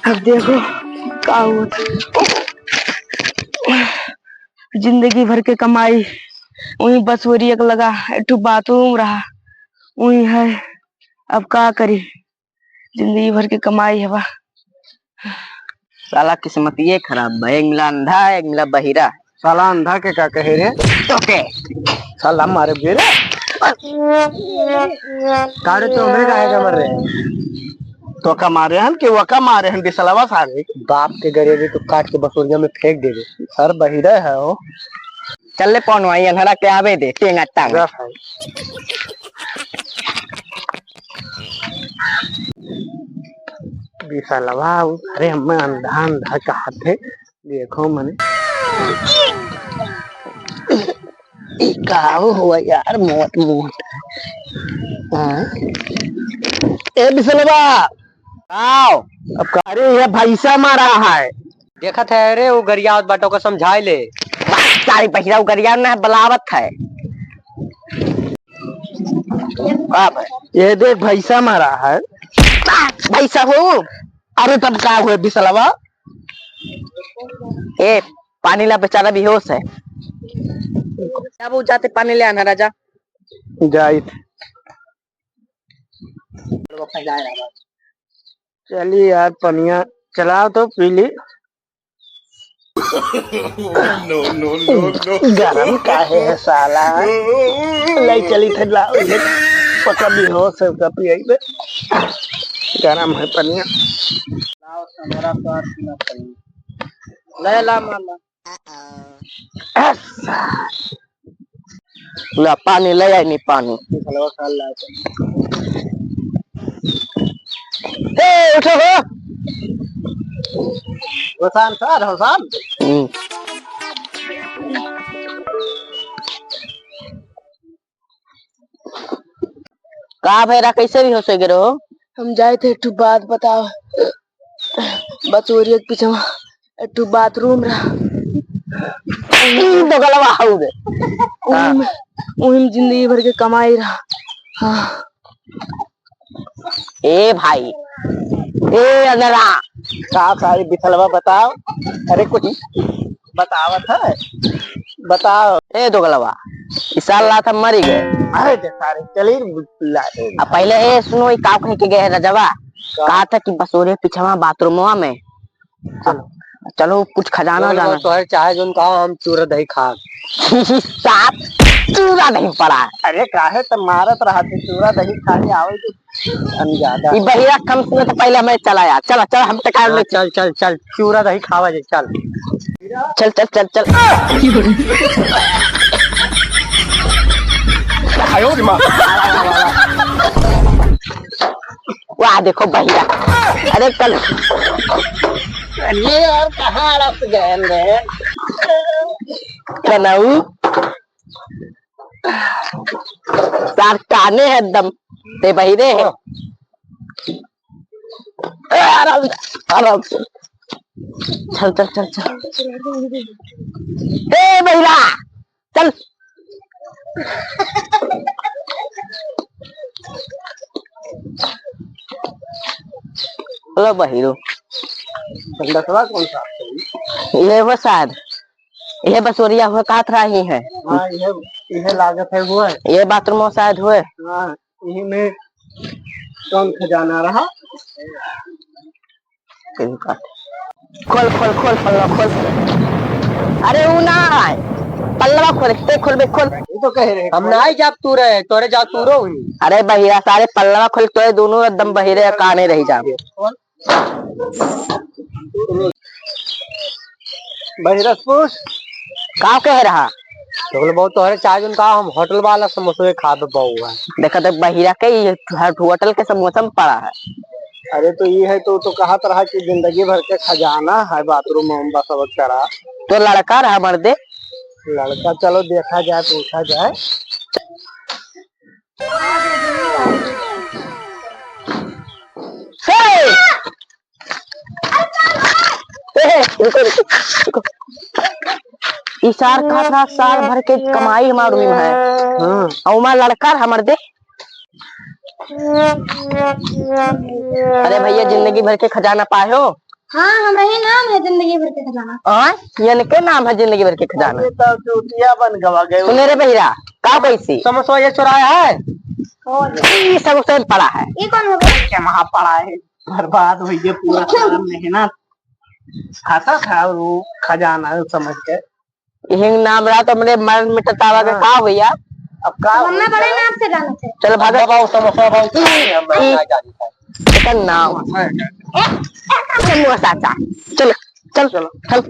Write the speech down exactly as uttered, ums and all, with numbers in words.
अब देखो का होत। जिंदगी भर के कमाई, वही बसोरिया के लगा, एक ठो बाथरूम रहा, वही है। अब का करी, जिंदगी भर के कमाई हवा। साला किस्मतिये खराब बा, एक मिला अंधा, एक मिला बहिरा। साला अंधा के का कहे रे? तोके। साला मारे बेरे। का रे, तोहमे काहे का मारे? तोका मारे हन कि वका मारे हन बिसलवा सारे? बाप के गरेबे तो काट के बसोरिया में फेंक देबे। सर बहिरा है हो। चल ले पौनवाई, अन्हरा के आवे दे, टेंगा टांग। जा भाई। बिसलवा, अरे हमें अंधा अंधा कहत है, देखो मने। ई का हुआ यार, मोट मोट। हाँ? ए बिसलवा, आओ। अब का रे, ये भैंसा मारा है। देखत है रे, वो गरियावत बाटो को समझाई ले। सारी बहिरा वो गरियावत ना है, बलावत है। बाप है। ये देख भैंसा मारा है। भैंसा हो? अरे तब का हुए बिसलवा? ए, पानी ला, बेचारा बेहोश है। अब वो जाते पानी ले आना राजा। जाइत। चली यार, पनिया चलाओ तो पी ली। No, no, no, no। गरम काहे है साला? ले चली थे, लाओ, ये पका भी हो, सब का पियाई बे। गरम है पनिया। लाओ, हमारा तो आर पीना पड़ी। ले ला मामा। ला पानी ले आई, नी पानी। ए, उठो हो। होसान सर, होसान। हम्म। का भैरा, कैसे बेहोश होइ गए रहो? हम जाइत है, एक ठो बात बताओ। बतोरिया के पीछे एक ठो बाथरूम रहा। ई बगलवा हऊ रे। हाँ। उहिम, उहिम जिंदगी भर के कमाई रहा। हाँ। ए भाई, ए अनरा। का सारी बिथलवा बताओ। अरे कुछ बतावत है, बताओ। ए दोगलवा, ई सार लात हम मरी गए। अरे दे सारे, चली ला दे। अब पहले ए सुनो, ई का कह के गए रजवा? का? कहा था कि बसोरे पिछवा बाथरूमवा में। चलो। चलो, कुछ खजाना जाना। तोहरे चाहे जोन कहा, हम चूरा दही खा। साथ चूरा नहीं पड़ा। अरे काहे त मारत रहा थे, चूरा दही खाने आवे तो हम ज्यादा। ई बहिरा कम सुने तो पहले हमें चला यार, चला, चला, हम टका हाँ, ले। चल, चल, चल, चूरा दही खावा जे, चल। चल, चल, चल, चल। आयो रे माँ। वाह, देखो भैया, अरे कल, अरे यार, कहाँ अड़स गए रे? कनऊ, सार काने है एकदम, ते बहिरे है। ए, आराम से, आराम से। चल, चल, चल, चल। ए, बहिरा, चल। हेलो बहिरो। संडासवा कौन सा? ये वो शायद, ये बसोरिया हुए कहत रही है। हाँ, ये, ये लागत है हुए। ये बाथरूम शायद हुए। हाँ, यही में कौन खजाना रहा? खोल, खोल, खोल, पल्ला खोल। अरे ऊ ना है, पल्लवा खोल, ते खोल बे, खोल। ये तो कह रहे हम ना ही जाब तू रहे, तोरे जाओ तू रो हुई। अरे बहिरा सारे पल्लवा खोल, तोरे दोनों एकदम बहिरे काने रही जाबे। बहिरसपुर। का कहे रहा? तो बोले, "बहुत तोहरे चाय जोन का, हम होटल वाला समोसे खाबे बहुआ।" देखा तो बहिरा के ये हर होटल के समोसा में पड़ा है। अरे तो ये है तो, तो कहत रहा कि जिंदगी भर के खजाना है बाथरूम में बस अब करा। तो लड़का रहा मर्दे। लड़का चलो देखा जाए, पूछा जाए। हे! ए, रुको, रुको, रुको। ई सार कहत रहा, साल भर के कमाई हमार रूम है। हाँ। और हमार लड़का हमर दे। अरे भैया, जिंदगी भर के खजाना पाए हो, हाँ, हमरा ही नाम है जिंदगी भर के खजाना। और ये इनके नाम है जिंदगी भर के खजाना। ये तो चूतिया बन गवा गए। सुने रे बहिरा, का कैसी? समोसा ये चुराया है? और ये समोसा में पड़ा है। ये कौन हो गया? क्या वहाँ पड़ा है? बर्बाद हो गया पूरा सारा मेहनत। खाता था वो खजाना समझ के। यही नाम रहा तो हमरे मन में टटावा के हाँ। का भैया? अब का अब हमें बड़े नाम से जाना चाहिए। चलो भागो। बाबा, समोसा बाबा, हम ना जानी था। एकर नाम। समोसा चाचा। चलो, चल, चलो। चल।